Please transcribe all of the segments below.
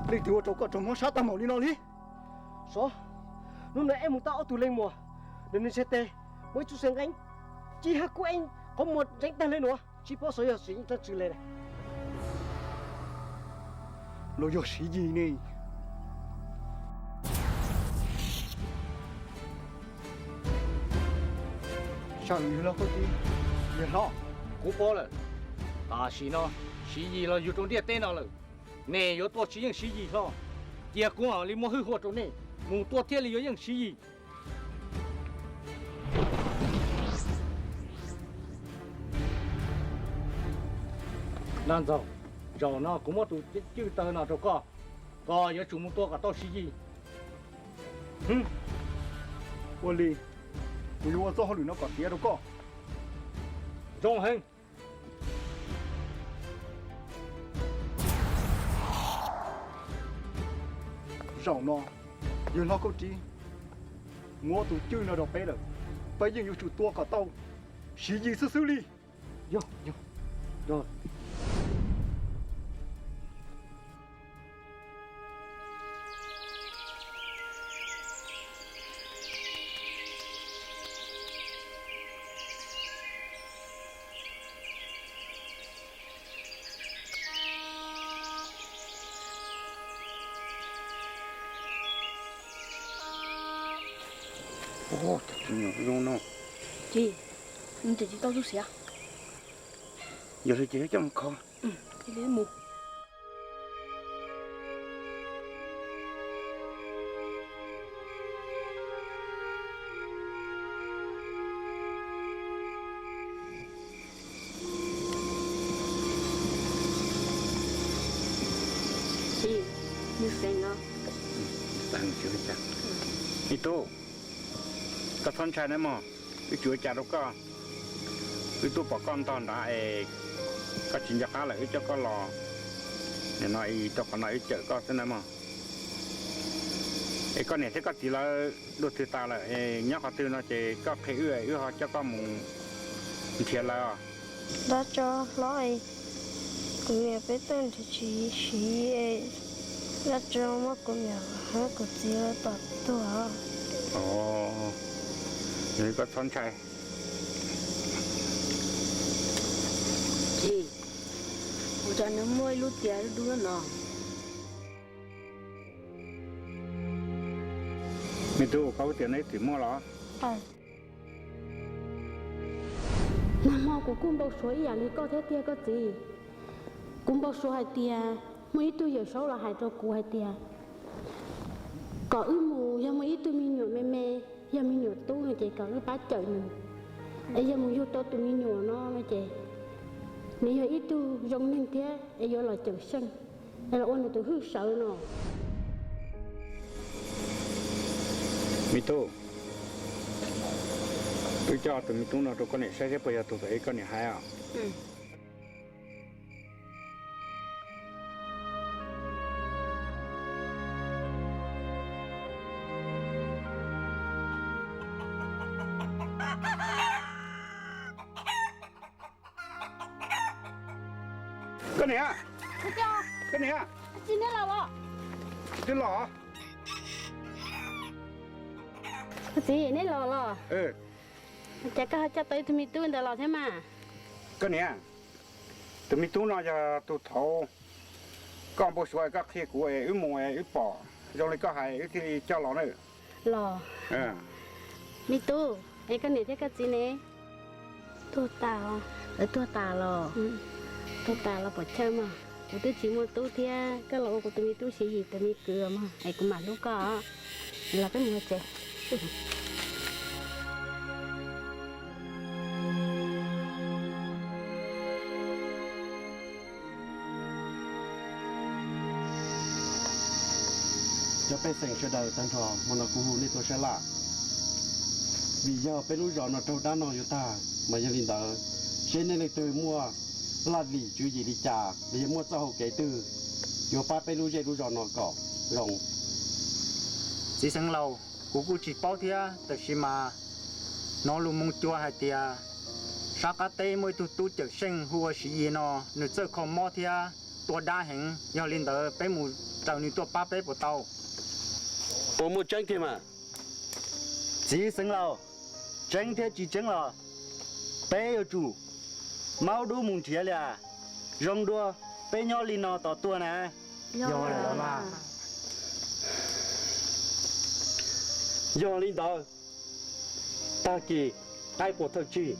Leej twg ua rau koj raug mob sab tag npaum li no li? Sov, hnub no eb mus tau ob tug leej muam, nws nws ntshe tes muaj ib txoj sev nqeeb ci hab kub eeb qhov muag ntseeb tag le nuav, tsis paub xyov yog Siv Yis dlaab tsi le. Los yog Siv Yis ne? Saam yawg hlob, yawg hlob, kuv paub lawm. Tam sim no Siv Yis los yug rau ntiaj teb no lawm. Nej yuav tua tsis yeej Siv Yis hlo, cia kuv mam li muab hwj huam rau nej mus tua thiaj li yuav yeej Siv Yis. Nab Ntxoog, zaum no kuv muab tus cwj tawg no rau koj, koj yuav tsum mus tua kom tau Siv Yis. Ua li, kuv yuav ua txoj hauj lwm no kom tiav rau koj. Zoo heev. Zaum no yawg hlob Kauj Tsib muab tus cwj no rau peb lawm, peb yeej yuav tsum tua kom tau Siv Yis xwb xwb li. Yog, yog. Tsis, nws tseem tsis tau tu siav. Yog li ces coj mus kho. Tsis, nws feem no. Me tub, koj txhob ntshai nawb mog, wb tsis ua cas rau koj. Wb twb pom koj ntog nrad es koj tsis nco qab lawm wb coj koj los. Nim no rau qhov no wb cawm koj xwb nawb mog. Es koj niam thiab koj txiv lawv dua twg tas lawm es nyob qhov twg no ces koj qhia wb, wb ho coj koj mus nrhiav lawv os. Dab tso hlob, kuv niam peb tuaj nrhiav tsis siv, dab tso muab kuv niam hab kuv txiv lawv tom tuag. Os, yog li koj txhob ntshai. Tsis, kuv cov nws muaj ib lub tias dub dub no. Me tub, koj lub tias no ib txwm muaj los? Nag hmo kuv kuj npau suav ib yam li koj thiab tiag koj txiv. Kuv npau suav hais tias muaj ib tug yawm saub los hais rau kuv hais tias kom wb mus, yog muaj ib tug me nyuam me me, yog me nyuam tub no ces kom wb pab cawm nws. Es yog mus yug tau tus me nyuam no no ces nws yog ib tug zoo neeg thiab es yuav los cawm seej, es los ua nws tus hwj sawv no. Me tub, wb coj tus me tub no rau koj niam saib seb puas yog tus thaum ub koj niam hais os. Koj niam, koj niam, twb los. Txiv, neb los los? Cas koj ho coj tau ib tug me tub ntawd los thiab mas? Koj niam, tus me tub no yog tus thaum koj npau suav koj qhia kuv es wb mus es wb pom zoo li koj hais wb thiaj li coj los na. Los, me tub, es koj niam thiab koj txiv ne? Tuag tas. Lawv tuag tas los? Tuag tas los pom chaw mog. Kuv twb tsis muaj tub thiab, koj los ua kuv tus me tub Siv Yis tus me kwv mog, es kuv mam hlub koj os. Los peb mus tsev. Cov pej xeem sawv daws tag nrho, hmo no kuv hu nej tuaj sab laj vim yog peb lub zos no raug dab no yuav tag, mas yog li ntawd seb nej leej twg muaj laj lim tswv yim li cas los yog muaj txoj hau kev twg yuav pab peb lub zej lub zos no kom zoo, Txiv xeev laus, kuv kuj tsis paub thiab, tab sis mas hnov lus moo cua hais tias sab qab teb muaj ib tug tub cawm seej hu ua Siv Yis no, nws txawj kho mob thiab tua dab heev. Yog li ntawd peb mus raws nws tuaj pab peb puas tau? Puas muaj tseeb tiag mas? Txiv xeev laus, tseeb thiab tsis tseeb los peb yuav tsum maub dub mus nrhiav li as. Zoo dua peb nyob li no tos tuag na. Yog li ntawd, tag kis qaib qua thawj tsig,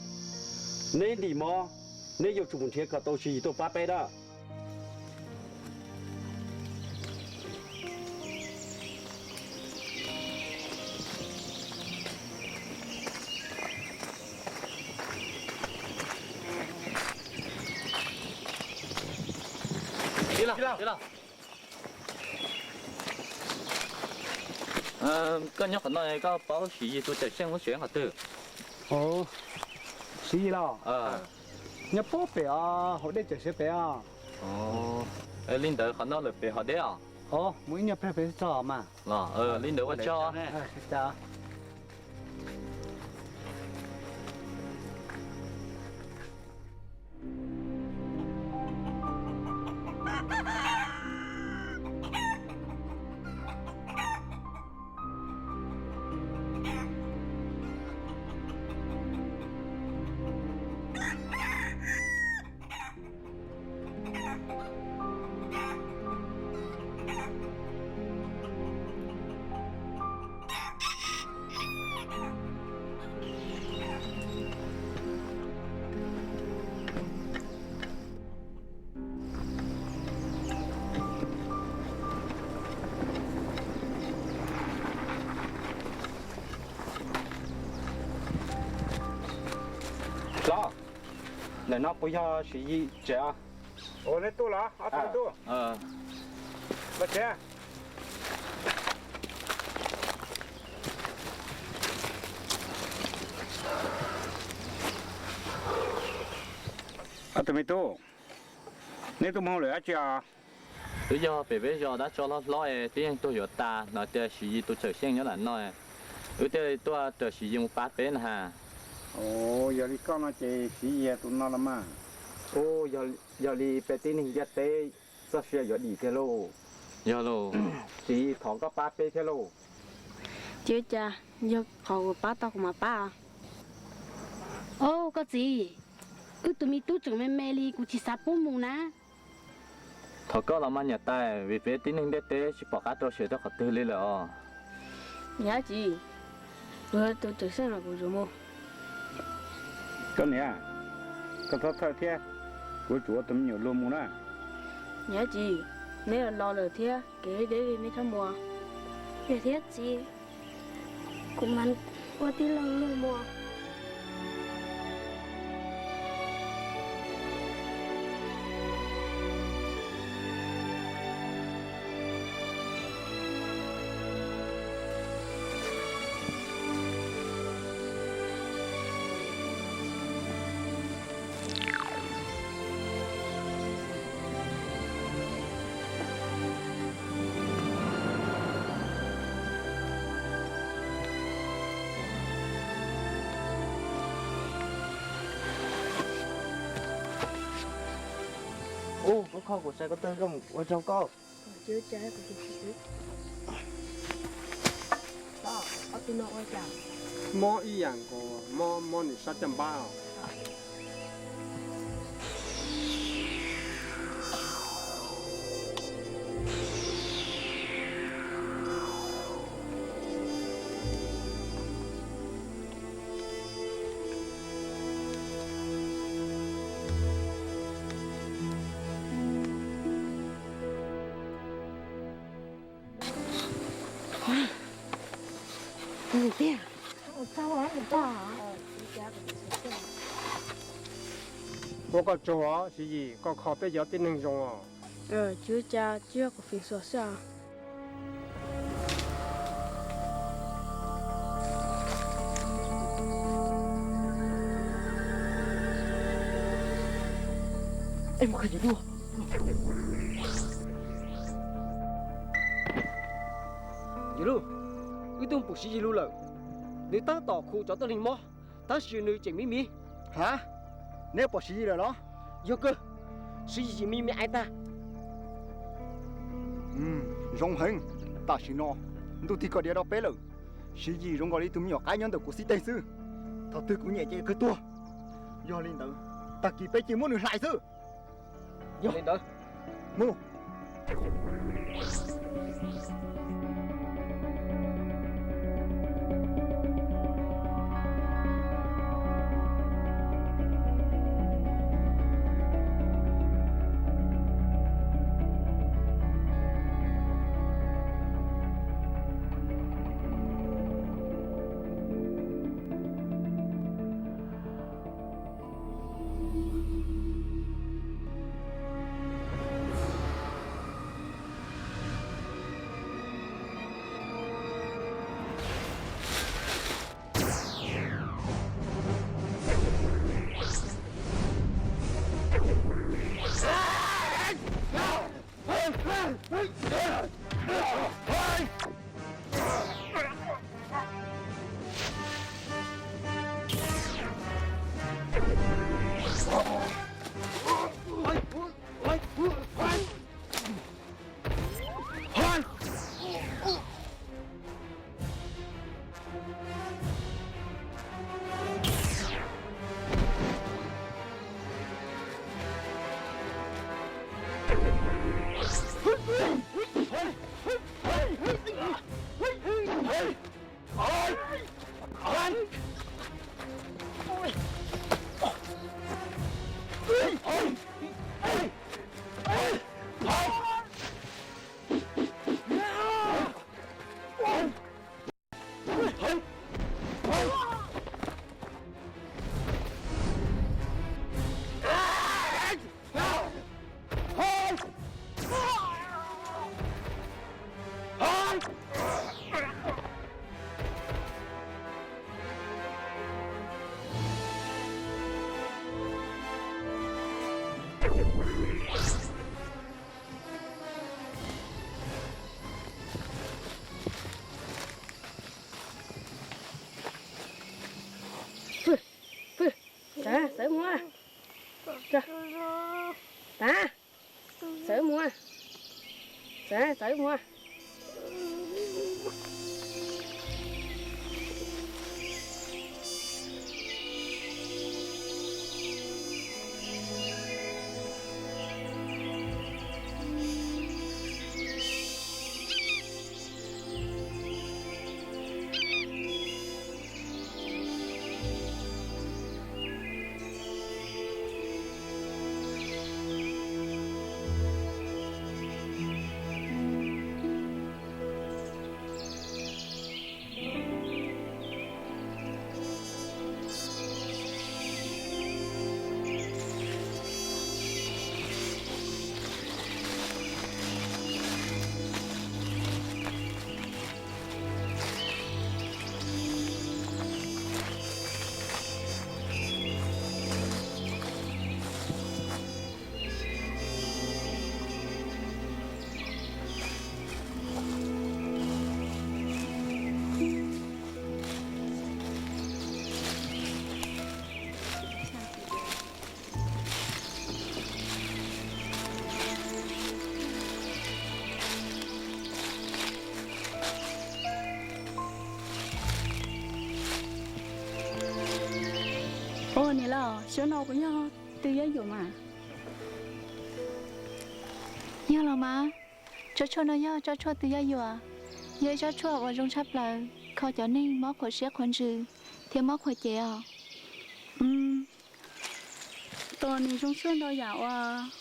neb dim mov, neb yuav tsum mus nrhiav kom tau Siv Yis tuaj pab peb na. Koj nyob qhov no koj paub Siv Yis tus cawm seej lub tsev qhov twg? Siv Yis los? Nyob puag pem os, hauv dej cawm sev pem os. Li ntawd qhov no lawm pem hauv dej os. Mus ib nyuag pliag pem txog mas. Li ntawd ua tsaug. Hlob, ntawm no puas yog Siv Yis tsev? Ua, neb tuaj los ob tug me tub? Los tsev. Ob tug me tub, neb tuaj mus hauj lwm dab tsi os? Twb yog pem peb zos dab tsov loj hlob es tib neeg tuag yuav tas, hnov tias Siv Yis tus cawm seej nyob ntawm no, wb thiaj li tuaj raws Siv Yis mus pab peb na has. Yog li koj no ces Siv Yis tus no los mas. Yog li peb tib neeg ntiaj teb txoj sia yuav dim tiag lauj. Yog lauj. Siv Yis thov koj pab peb thiab lauj. Tsis ua cas, yog qhov kuv pab tau kuv mam pab. Au koj txiv, wb tus me tub tseem me me li kuv tsis xav pub mus na. Thov koj los mas niam tais, vim peb tib neeg ntiaj teb tsis pom qab rau siav rau qhov twg li lawm os. Niam txiv, kuv yuav tus cawm seej los kuv yuav mus. Koj niam, koj txhob txhawj thiab, kuv yuav tsum ua tus me nyuam luag mus na. Niam txiv, neb los lawm thiab, kev deb li neb txhob mus. Yog thiab txiv, kuv mam ua tij laug luag mus. Ub, koj kho kuv sai koj tawg koj mus ua rau koj. Mob ib yam nkaus, mob mob nws sab caj npab os. Ua koj tsaug os Siv Yis, koj kho peb cov tib neeg zoo os. Tsis ua cas, tsuas yog kuv feem xyuam xwb os. Es mus khaws yus lub. Yus lub. Wb twb pom Siv Yis lug lawm, nws tab tom khu cov tuab neeg mob, tab sis nws tseem miv miv. Ha, neb pom Siv Yis lawm los? Yog kawg, Siv Yis tseem miv miv aiv tag. Zoo heev, tam sim no ntuj tig kom diav rau peb lawm. Siv Yis zoo nkaus li tus me nyuam qaib nyob ntawm kuv xib teg xwb. Thaum twg kuv nyiam ces kawg tuag. Yog li ntawd, tag kis peb cia muab nws hlais xwb. Yog li ntawd, mus. Pw, pw, txawv, txawv mus. Txawv, txawv mus. Txawv, txawv mus. Ua niam laus, xyov no puas yog twj yab yuam mas? Yog los mas, tsob tshuaj no yog tsob tshuaj twj yab yuam, yog ib tsob tshuaj uas zoo tshaj plaws kho cov neeg mob qhuav siab qhuav ntsws thiab mob qhuav cev os. Tos nws zoo tshuaj ntau yam uas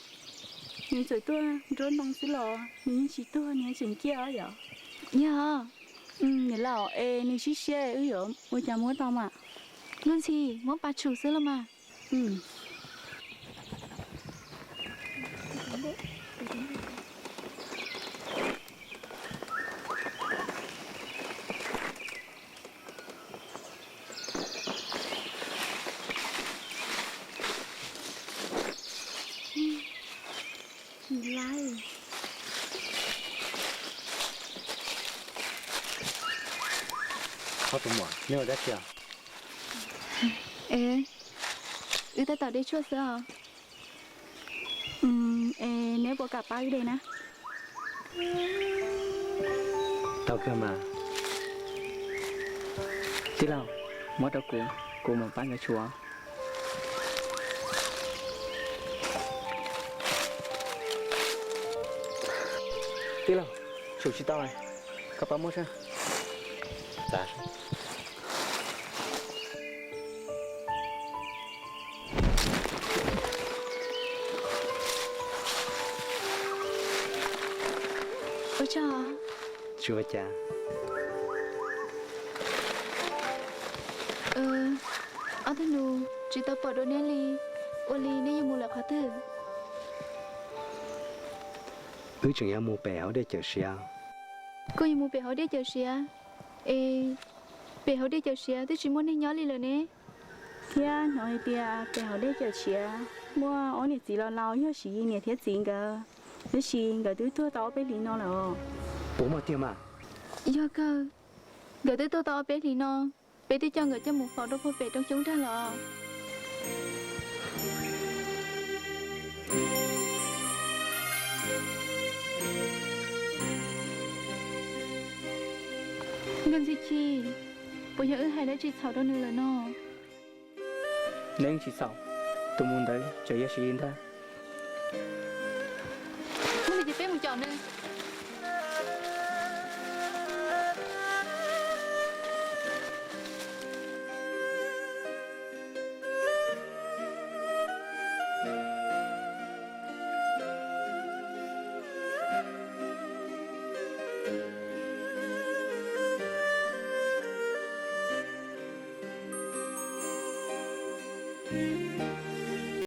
nws txawm tuag nruab ntoo xwb los nws yeej tsis tuag, nws tseem ciaj os yom. Yog, niam laus es nws sib siab wb yuav ua cas muab tau mas? Luag ntxhi, muab pas tshum xwb los mas. Ob tug muam, neb ua dab tsi os? Es, wb tab tom de tshuaj xwb os. Es neb puas kam pab wb de na? Tau kawg mas. Tij laug, muab rau kuv, kuv mus pab nkawd tshuaj. Tij laug, tsum tsis tau, koj pab muab saib. Ua tsaug. Tsis ua cas. Ob tug nus, tsis tau pom dua neb li, ua li neb yuav mus lawm qhov twg? Wb tseem yuav mus pem hauv dej Cawm Siav. Koj yuav mus pem hauv dej Cawm Siav? Es pem hauv dej Cawm Siav twb tsis muaj neeg nyob li lawm ne. Thiab hnov hais tias pem hauv dej Cawm Siav muaj ob niam txiv laus laus yog Siv Yis niam thiab txiv nkawd, tab sis nkawd twb tuag tau ob peb hlis no lawm. Puas muaj tiag mas? Yog kawg, nkawd twb tuag tau ob peb hlis no, peb twb coj nkawd coj mus faus rau puag pem roob coob tag los. Nkauj Ntxhi Chim, puas yog wb hais dab tsi txhaum rau nws lawm no? Neb tsis txhaum, tus mus ntawd tseem yog Siv Yis ntag. Mus li ces peb mus caum nws.